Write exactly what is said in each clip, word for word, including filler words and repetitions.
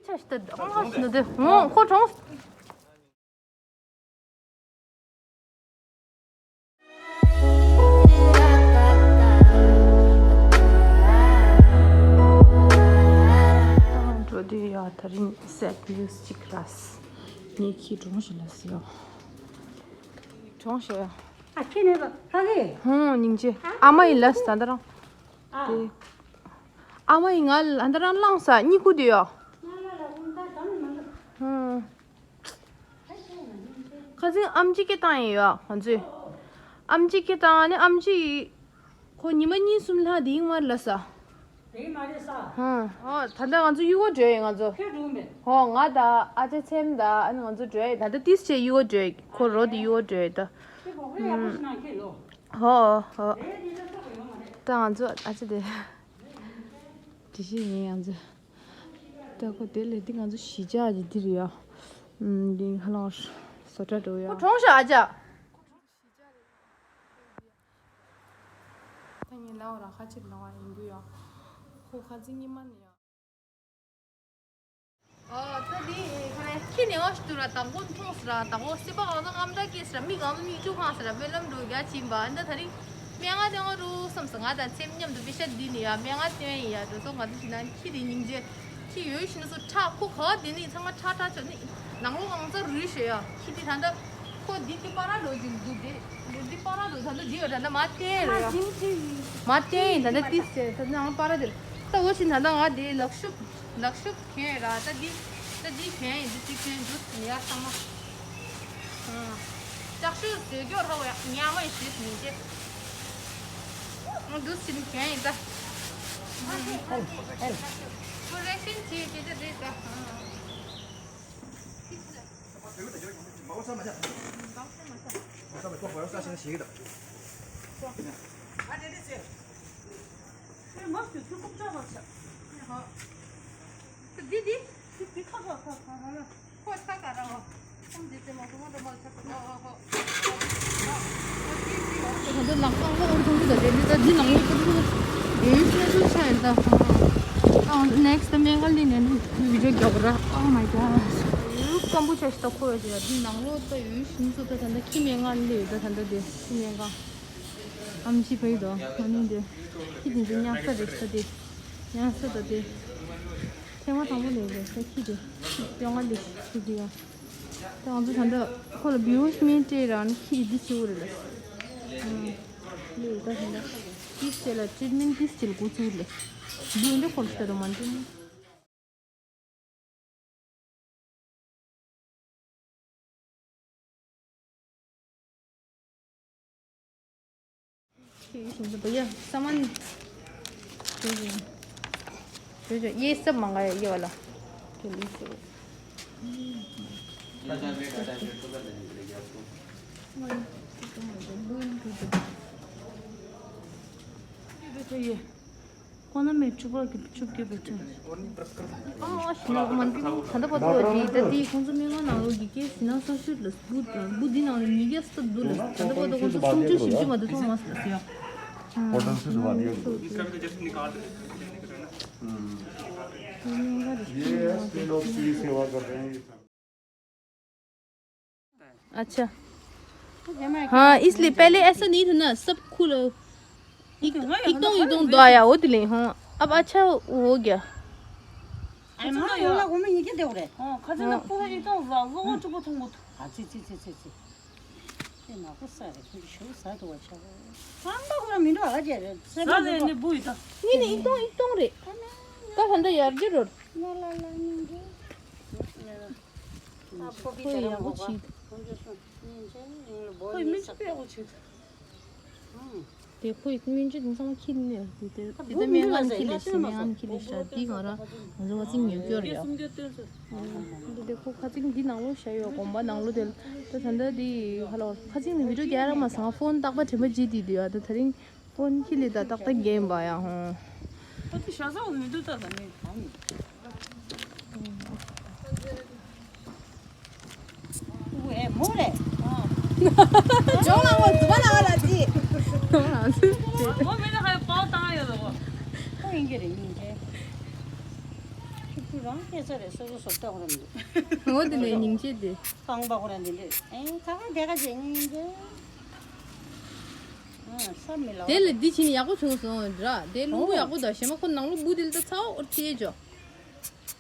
ཆ་ཞིག་ཏུ་ཨང་ལ་ཞིག་ནི་དེ་ངོ་ཁོ་གྲོངས། འགྲོ་དུས་ཡ་ད་རིང་སེད་ནིའུ་སི་གཅིག་རག་ངའི་ཁྱི་གྲོངས་ཤིག་ལ་ཟེར་ཡོ། གྲོངས་ཤིག་ཡ། ཨ་ཁྱི་ནས་ལ་ཧ་གི། ཧུང་སྙིང་རྗེ། ཨ་མ་ཡིན་ལ་ཟེར་ད་ལྟ་རང་། ཨ། དེ། ཨ་མ་ཡིས་ང་ལ་ཨ་འདྲ་རང་བླངས་ས་གཉིད་ཁུག་དུས་ཡོ། ཧུང་། ཁ་སང་ཨམ་ཆི་སྐད་བཏང་ཡིན་ཡོ་ང་ཚོས། ཨམ་ཆི་སྐད་བཏང་ནི་ཨམ་ཆི་ཡིས། ཁོ་ཉི་མ་གཉིས་གསུམ་ལྷག་དེའི་མར་ལ་ས། དེའི་མ་རེད་ས། ཧུང་། ཨོ་ད་ལྟ་ང་ཚོ་གཡུག་གོ་འགྲོ་ཡིན་ང་ཚོ། ཁྱོད་འགྲོ་མེད། ཧོ་ང་དང་ཨ་ཅག་ཚེམ་དང་ཨ་ནི་ང་ཚོ་འགྲོ་ཡིན་ད་ལྟ་ཏིས་བྱས་གཡུག་གོ་འགྲོ་ཡིན་ཁོ་རོ་དེ་གཡུག་གོ་འགྲོ་ཡིན་ད། ཁྱོད་གོ་ཁོ་ཡག་པོ་ཞིག་ནང་ཁྱེར་ལོ། ཧོ་ཧོ། དེ་ཡིན་ན་ཚོགས་པ་ཡོང་མ་རེད། ད་ང་ཚོ་ཨ་ཅག་དེ། དེ་བཞིན་ཡིན་ང་ཚོ། ད་ཁོ་དེ་ལས་དེ་ང་ཚོ་གཞིས་ཆགས་ཀྱི་འདིར་ཡ། ཨམ། འདི་ཧ་ལམ་བཟོ་གྲྭ་འགྲོ་ཡ། ཁོ་གྲོངས་ཤག་ཨ་ཅག་ད་ངས་ལབ་ར་ཁ་ཕྱིར་ལབ་པ་ཡིན་རྒྱུ་ཡ། ཁོ་ཁ་རྩང་ཉི་མ་ནས་ཡ། ཨ་ད་འདི་ཁ་ནས་ཁྱི་ནས་ཨོ་ཞིག་ཏུ་ར་དང་པོ་མཐོང་སི་ར་དང་པོ་སི་པ་གང་ཚང་ངམ་འདྲ་སྐྱེས་སི་ར་མི་གང་ཚང་མིག་ཆུ་ཁང་སི་ར་སྨོན་ལམ་འགྲོ་རྒྱ་ཕྱིན་པ་ཨ་ད་ད་རིང་སྨན་ཁང་སྟོན་ག་འགྲོ་བསམ་སི་ང་དང་ཚེམ་མཉམ་དུ་པེ་ཤ་འདི་ནས་ཡ་སྨན་ཁང་སྟོན་ཡིན་ཡ་འགྲོ་སོང་ང་ཚོ་ཞིག་ན་ཁྱི་དེ་སྙིང་རྗེ། ཁྱི་ཡོད་ཤི་ན་སུ་ཁྲག་ཁོ་ག་དེ་ནི་ཚང་མ་ཁྲག་ཁྲག་ཆོད་ནི་ནང་ལོགས་ཨང་ཚ་རུལ་ཤོད་ཡ་ཁྱི་དེ་ད་ལྟ་ཁོ་འདི་དེ་པ་ར་འགྲོ་ཅིག་འདུག་དེ་འདི་པ་ར་འགྲོ་ད་ལྟ་འདི་ཡོད་ད་ལྟ་མ་བསྟན་རེད་ཡ། མ་བསྟན་ཡིན་ད་ལྟ་ཏིས་ཟེར་ད་ནང་པ་ར་དེ་ད་འོ་ཤི་ད་ལྟ་ང་དེ་ལག་ཤུབས་ལག་ཤུབས་གྱོན་ར་ད་འདི་ད་འདི་གྱོན་ཡིན་འདི་གཅིག་གྱོན་འདུག་ཡ་ཚང་མ། ལྕགས་ཤུ་བཟོས་མགྱོགས་ར་བ་ཉག་མ་ཡི་ཞེས་མི་བྱེད། འདུག་ཕྱིན་གྱོན་ཡིན་ད། ཁོ་རེ་ཤིན་བྱེད་ཀྱི་ད་རེད་ད། འདི་འདི། ཁོ་ཚ་ག་ར་བ། ཁོང་འདི་ཚེ་མ་ཁོ་མ་འགྲོ་མ་ཚ་ག་ཨོ་ཧོ། ད་ལྟ་ལག་པ་ཨོར་ཐོང་གི་ད་དེ་འདི་ད་འདི་ནང་ལོགས་ཀྱི་ཡོད་ཤེས་སུ་ཆ་ཡིན་ད། ཨ་next time སྨན་ཁང་ལི་ནས་video རྒྱག་ར། Oh my god. ཡུལ་སྐམ་པོ་ཆ་ཞིག་ད་ཁོ་ཡོད་ཅེ་ཡ་འདི་ནང་ལོགས་ད་ཡོད་ཤིན་སུ་ད་ད་ད་ཁྱི་སྨན་ཁང་ལི་ཡོད་ད་ད་ད་དེ་ཁྱི་སྨན་ཁང་། ཨམ་ཆི་ཕ་ཡི་དོ་ཨ་ནི་དེ་ཁྱི་དེ་ཚོ་ཉག་ས་རེད་ཤ་དེ་ཉག་ས་ད་དེ་ཐེངས་མ་དང་པོ་ལས་རེད་ཤ་ཁྱི་དེ་ཁྱི་ཏོ་ང་ལི་ཤི་དེ་ཡ། ད་ང་ཚོ་ད་ལྟ་ཁོ་ལ་བིའུ་སྨན་སྤྲད་ར་ནི་ཁྱི་དེ་འདི་ཆེ་བོ་རེད་ལ། ལས་ད་ད་ལྟ་ཏིས་ཆེ་ལ་ཊི་རིཊ་མེན་ཊི་ཏིས་ཆེ་ལ་འགོ་ཚུགས་རེད་ལ། བིའུ་འདི་ཁོ་ལ་ཤ་དོ་མ་འདི་ནི། ཁྱི་ཡིས་ཞིང་ས་བ་ཡ་ས་མན། ཇོ་ཇོ་ཇོ་ཇོ་ཡེ་སབ་མང་ག་ཡ་ཡེ་བ་ལ། ཁྱི་ལི་སུ། ཁོ་ན་མེད་ཆུ་བར་གྱི་ཆུ་བརྒྱུད་པའི་ཚོན། ཨ་ཤི་ན་མ་འདི་ད་ལྟ་བར་དུ་བ་ཇི་ད་དེའི་ཁོང་ཚོ་སྨན་ཁང་ནང་ལོགས་ཀྱི་སྐད་ཟིན་ན་སོ་ཤུད་ལ་སྦུ་སྦུ་འདི་ནང་ལ་ཉིས་བརྒྱ་སྟབས་བསྡུ་ལ་ད་ལྟ་བར་དུ་ཁོང་ཚོ་སུམ་ཅུ་བཞི་བཅུ་མ་གཏོགས་མ་སོང་ཡ། अच्छा। हाँ, इसलिए पहले ऐसा नहीं था ना, सब खुला। एक, एक दो, एक दो दो आया, वो दिले, हाँ। अब अच्छा हो गया। ཁོ་ཡག་པོ་བྱེད། ཁོ་སྨན་ཆུ་དཔེ་ཡག་པོ་བྱེད། དེ་ཁོ་ཡི་སྨན་ཆུ་དེ་ཚང་མ་ཁྱི་ནས་དེ་དེ་དེ་སྨན་ཁང་ནས་ཁྱི་ལས་ཤི་སྨན་ཁང་ནས་ཁྱི་ལས་ཤ་དེ་གང་ར་ང་ཚོ་བ་ཚིག་ཉོ་སྐྱོར་ཡ། འདི་དེ་ཁོ་ཁ་ཚིག་འདི་ནང་ལོ་ཤ་ཡོད་དགོན་པ་ནང་ལོ་དེ་ད་ད་ལྟ་དེ་ཧ་ལོ་ཁ་ཚིག་ནས་བི་ཌིའོ་རྒྱག་ར་མ་སང་ཕོན་རྟག་པ་དྲན་པ་བརྗེད་དེ་དུ་ཡ་ད་ད་རིང་། ཕོན་ཁྱི་ལི་ད་ཏག་ཏག་རྒན་པ་ཡ་ཧོ། ཨ་ཏི་ཤ་ཟ་འོ་མི་འདུག་ད་ད་ནི། ཨེ་མོ་རེད། ཇོང་ལ་ངོ་དུ་བ་ལ་བ་ལ་ཅི། མོ་མེད་ན་ཧ་ཡ་པའོ་བཏང་ཡོད་དོ། ཁོ་ཡིན་གྱི་རེད་ཡིན་གྱི། ཁྱེད་རང་སྐད་ཆ་རེད། སོ་སོ་སོ་ལྟ་ཁོ་རང་འདུག་འོ་དེ་ནས་སྙིང་རྗེ་དེ། རྐང་པ་ཁོ་རང་འདི་འདྲས། ཨེ་ཁ་ཁ་དེ་ག་བྱེད་སྙིང་རྗེ། ཨ་ས་མི་ལ་དེ་ལ་འདི་ཕྱིན་ཡག་པོ་བྱུང་སོང་ར། དེ་རླུང་བུ་ཡག་པོ་དང་ཞེ་མ་ཁོ་ནང་ལོ་འབུ་དེ་ལ་ད་ཚ་འོར་ཐེ་ཅོ།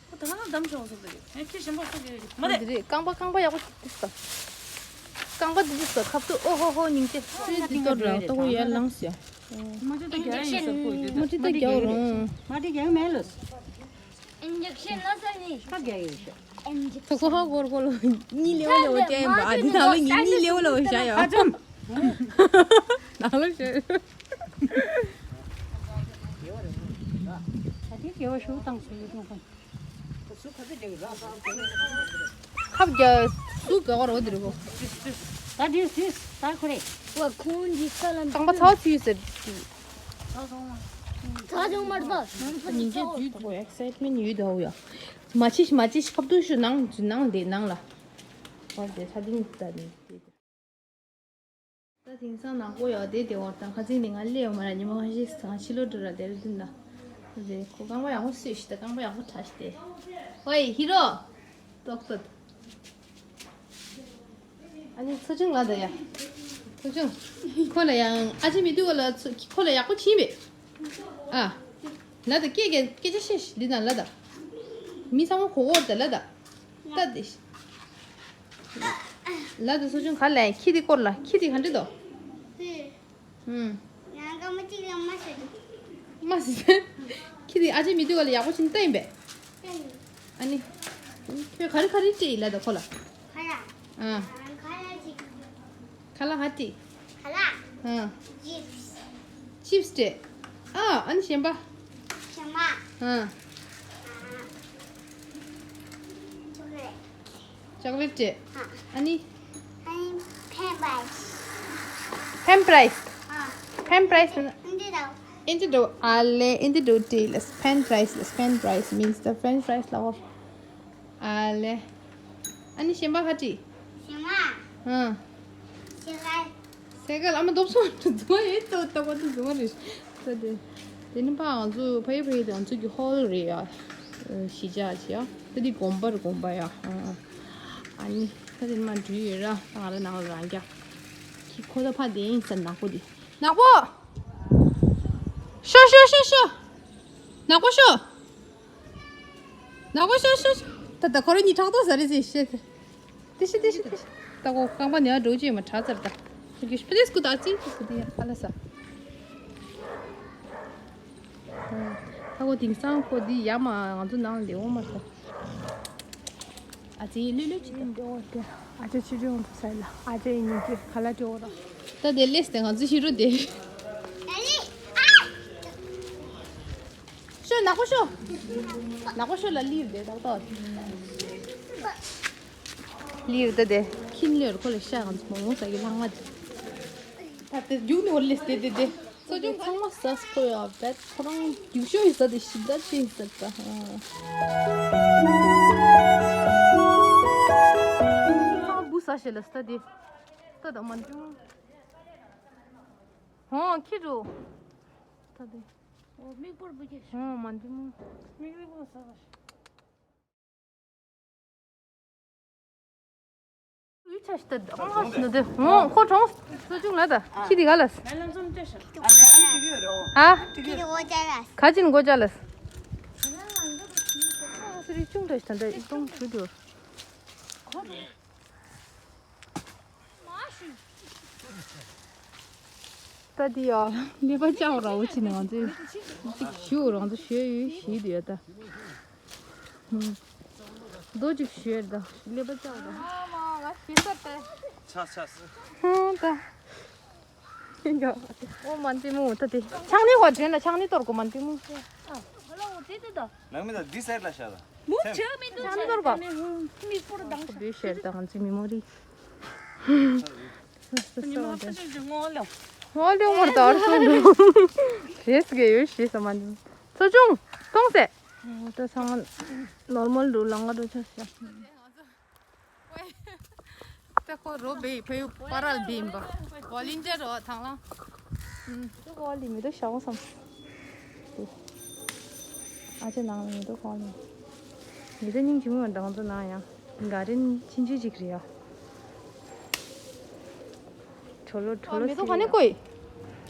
ཁོ་ད་ལ་འདམ་བྱུང་སོང་དེ་རེད། ཨེ་ཁྱེད་ཞེན་པ་ཁོ་དེ་རེད་མ་རེད། འདི་རེད། རྐང་པ་རྐང་པ་ཡག་པོ་ཏིས་ད། རྐང་པ་འདི་ཏིས་ད་ཁབ་ཏུ་ཨོ་ཧོ་ཧོ་སྙིང་རྗེ། ཨེ་འདི་ཏོ་ར་ཏོ་ཁོ་ཡར་ལངས་སོང་། མ་ཅི་ད་རྒྱག་ཡིན་ས་ཕོ་དེ་ད། མ་ཅི་ད་རྒྱག་རུང་། མ་ཅི་རྒྱག་མེད་ལོས། Injection ལ་ས་ནི། ཁ་རྒྱག་ཡོད་ཤག་ད་ཁོ་ཧ་གོར་གོ་ལོ་གཉིས་ལེའུ་ལེའུ་ཅན་པ། ཨ་འདི་ནང་ལོ་གཉིས་གཉིས་ལེའུ་ལེའུ་བཞག་ཡོད། ཧ་ཅང་། ནང་ལོ་ཞེ། ད་དེ་དགེ་བ་ཞུ་བཏང་སོང་ཡོད་ཀྱང་ཁོ། ཁབ་རྒྱ་སུ་ག་བར་འོ་དེ་རེད་གོ། ད་དེ་དུས་ད་ཁོ་རེད། བ་ཁོང་གི་ས་ལ་རྐང་པ་ཚ་བ་ཚུད་ཟེར། ཚ་སོང་མར་པ། ཉིན་རྗེས་དུས་དུ་excitement ཡོད་དོ་ཡ། མ་ཆིས་མ་ཆིས་ཁབ་ཏུ་ཞུ་ནང་ནང་དེ་ནང་ལ། བར་དེ་ས་ཏིང་ད་ནི་དེ། ད་དེང་སང་ནག་པོ་ཡོད་དེ་དེ་བར་དང་ཁ་ཚིག་ནི་ང་སླེབས་ཡོད་མ་ར། ཉི་མ་ཁ་ཤས་སང་ཕྱི་ལོ་འགྲོ་ར་དེར་བསྟུན་ད། དེ་ཁོ་རྐང་པ་ཡག་པོ་བསུས་ཤི་ད་རྐང་པ་ཡག་པོ་བྲ་ཤི་དེ། ཝེ་ཧི་རོ། ཏོག་ཏོག་ཨ་ནི་ཚོ་ཆུང་ལ་ད་ཡ། ཚོ་ཆུང་། ཁོ་ལ་ཡང་ཨ་ཅེ་མི་འདུག་ག་ལ་ཚོ་ཁོ་ལ་ཡག་པོ་ཕྱིན་པས། ཨ། ལ་ད་སྐད་སྐད་སྐད་ཆ་བཤད་ཤི་འདི་ན་ལ་ད། མི་ཚང་མ་གོ་གོ་ད་ལ་ད། ད་དེ། ལ་ད་ཚོ་ཆུང་ག་ལ་ཡང་ཁྱི་དེ་སྐོར་ལ་ཁྱི་དེ་ག་འདྲ་འདུག་ཧུམ། ང་སྐར་མ་གཅིག་ལ་མ་ཟེར། མ་ཟེར། ཁྱི་དེ་ཨ་ཅེ་མི་འདུག་ག་ལ་ཡག་པོ་ཕྱིན་ལྟ་ཡིན་པས། ཨ་ནི། ཁྱོད་ག་རེ་ག་རེ་སྤྲད་ཡིན་ལ་ད་ཁོ་ལ། ཁ་ལག་ཨ། ཁ་ལག་ཅིག་ཁ་ལག་ཧ་ཏི། ཁ་ལག་ཨ། ཅིབས། ཅིབས་སྤྲད། ཨ། ཨ་ནི་གཞན་པ། གཞན་པ། ཨ། ཅོག་ལེ་ཅོག་ལེ་སྤྲད། ཨ་ནི། ཨ་ནི་ཕན་པ་རའི་སི། ཕན་པ་རའི་སི། ཨ། ཕན་པ་རའི་སི་ན། འདི་དང་། ཨིན་ཇི་འགྲོ་ཨ་ལེ། ཨིན་ཇི་འགྲོ་ཏི་ལ་ཕན་པ་རའི་སི་ལ། ཕན་པ་རའི་སི་means the French fries ལ་འོ། ཨ་ལེ། ཨ་ནི་གཞན་པ་ཧ་ཏི། གཞན་པ། ཨ། སེ་གལ། སེ་གལ་ཨ་མ་རྡོབ་སོང་རྫུན་མ་རེད་ཏོ། ཏོ་གོ་ཏོ་རྫུན་མ་རེད། ད་དེ། དེ་ནི་པ་ང་ཚོ་ཕ་ཡུལ་ཕ་ཡུལ་དེ་ང་ཚོ་གི་ཧོལ་རེད་ཡ། གཞིས་ཆགས་ཅི་ཡ། ད་དེ་དགོན་པ་རེད་དགོན་པ་ཡ། ཨ་ནི་ད་དེ་ནི་མ་འགྲུལ་ཡོད་ར། ད་ང་ར་ནང་ལ་རང་རྒྱ། ཁྱི་ཁོ་ད་ཕ་དེ་ཡིན་ས་ནག་པོ་དེ། ནག་པོ། ཤོ་ཤོ་ཤོ་ཤོ། ནག་པོ་ཤོ། ནག་པོ་ཤོ་ཤོ་ཤོ། ད་ད་ཁོ་རང་གཉིས་ཕྲག་དོག་ཟ་རེད་ཟེར་བཤད། ཏི་ཤི་ཏི་ཤི་ཏི་ཤི། ད་ཁོ་རྐང་པ་ནས་འགྲོ་ཅེས་མ་དྲག་ཚར་ད། ཁྱོད་ཀྱིས་པི་ལིས་ཀུ་ད་ཅི་ཀུ་དི་ཡ་ཧ་ལ་ས། ད་ཁོ་དེང་སང་ཁོ་འདི་ཡ་མ་ང་ཚོ་ནང་ལེའོ་མ་ཐོ། ཨ་ཅེ་ཡི་ལུས་ལུས་ཅི་ད། ཨ་ཅེ་ཕྱི་དྲོ་འོང་དུ་ས་ལ་ཨ་ཅེ་ཡི་ཉིན་གྱི་ཁ་ལག་སྤྲད་འོ་ར། ད་དེ་ལེས་དེ་ང་ཚོ་ཕྱི་དྲོ་དེ། ཤོ་ནག་པོ་ཤོ། ནག་པོ་ཤོ་ལ་ལིར་དེ་ཏག་ཏག་ལིར་དེ་དེ་ཁྱིམ་ལེར་ཁོ་ལ་ཤ་གང་ཚོ་མོག་མོག་ཟ་གི་ལྷང་ང་དེ། ད་དེ་རྒྱུག་ནི་འོར་ལེས་དེ་དེ་དེ། ཚོ་ཆུང་ཚང་མ་ཟ་སྐོ་ཡ་བད་ཁོ་རང་རྒྱུག་ཤོ་ཡི་ཟ་དེ་ཤི་ད་ཅི་ཟ་ད། ཚང་མ་བུ་ཟ་ཤེས་ལ་ཟ་དེ། ད་ད་མ་འདུག་ཧོ་ཁྱི་རུ། ད་དེ། ཨོ་མིག་པོར་བུ་ཁྱི། ཧོ་མ་འདི་མོ། མིག་རི་པོ་ས་བ། འུ་ཆ་ཤི་ད་ཨོ་ཧ་སི་ནོ་དེ། ཧོ་ཁོ་གྲོངས་སོ་ཆུང་ལ་ད། ཁྱི་དེ་ག་ལ། ཨ། ཁྱི་དེ་གོ་ཅ་ལ། ཨ་སི་རི་ཆུང་དྲ་ཤི་ད་འདི་ཨི་ཏོང་ཆུ་དེ། ད་འདི་ཡ་ཀླད་པ་བཅག་ར་འུ་ཅི་ནས་ང་ཚོས་གཅིག་ཞུ་རང་ཚོ་ཞུ་ཡོད་ཞུས་དུས་ཡ་ད། རྡོ་གཅིག་ཞུ་ཡ་ད་ཀླད་པ་བཅག་ར། ཨ་མ་ང་ཞུས་ས་ད། ཆགས་ཆགས། ཧུང་ད། ཨོ་མ་འདི་མོ་ད་དེ་ཆང་ནི་ཧོ་དྲན་ལ་ཆང་ནི་གཏོར་གོ་མ་འདི་མོ། ཨ་ཧ་ལ་འོ་དེ་དེ་ད། ནང་མི་ད་འདི་སའི་ལ་ཤ་ད། མུ་ཆ་མི་འདུག་ཆང་ནི་གཏོར་གོ། མི་ཧུང་མི་སྐོར་དང་། འདི་ཤེར་དང་ཚི་མི་མོ་རི། ཉི་མ་ཁ་ཅིག་ཅིག་ངོ་ལོ། ངོ་ལོ་ངོ་དར་སོང་འགྲོ། རེས་གི་ཡོད་ཤེས་ས་མ་འདུག་ཚོ་ཆུང་གཏོང་ཟེ། ད་ཚང་མ་ནོར་མལ་འགྲོ་ལང་ང་འགྲོ་ཆ་ཤ། ད་ཁོ་རོ་བེ་ཕ་ཡུ་པ་རལ་བེ་ཡིན་པ། ཝོ་ལིན་ཏེར་རོ་ཐང་ལང་། ཨུམ། ད་ཁོ་ལི་མི་དུ་ཤ་བོ་སམ། དེ། ཨ་ཅེ་ནང་ལ་མི་དུ་ཁོ་ལི། མེ་ཏོག་སྙིང་རྗེ་མོ་འདང་ཚོ་ནང་ཡང་ག་རེན་ཆིན་ཆིན་ཅིག་རེད་ཡ། གྲོ་ལོ་གྲོ་ལོ་མེ་ཏོག་ག་ནས་བརྐོས།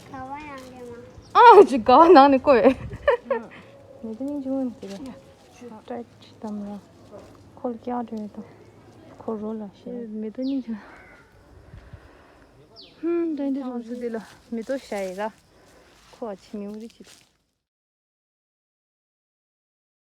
ག་བ་ཡང་རེད་མ། ཨ་ཅི་ག་བ་ནང་ནས་བརྐོས། མེ་ཏོག་སྙིང་རྗེ་མོ་འདི་རེད། ཏྲ་ཅི་དམ་ལ། ཁོ་ལ་སྐྱག་འདྲ་ཡོད་དམ། ཁོ་རོ་ལ་ཤེས། མེ་ཏོག་སྙིང་རྗེ་མོ། ཧུམ་ད་འདི་རུ་སུ་འདི་ལ་མེ་ཏོག་ཤ་ཡི་ར། ཁོ་ཨ་ཆི་མི་འུ་རི་ཅི།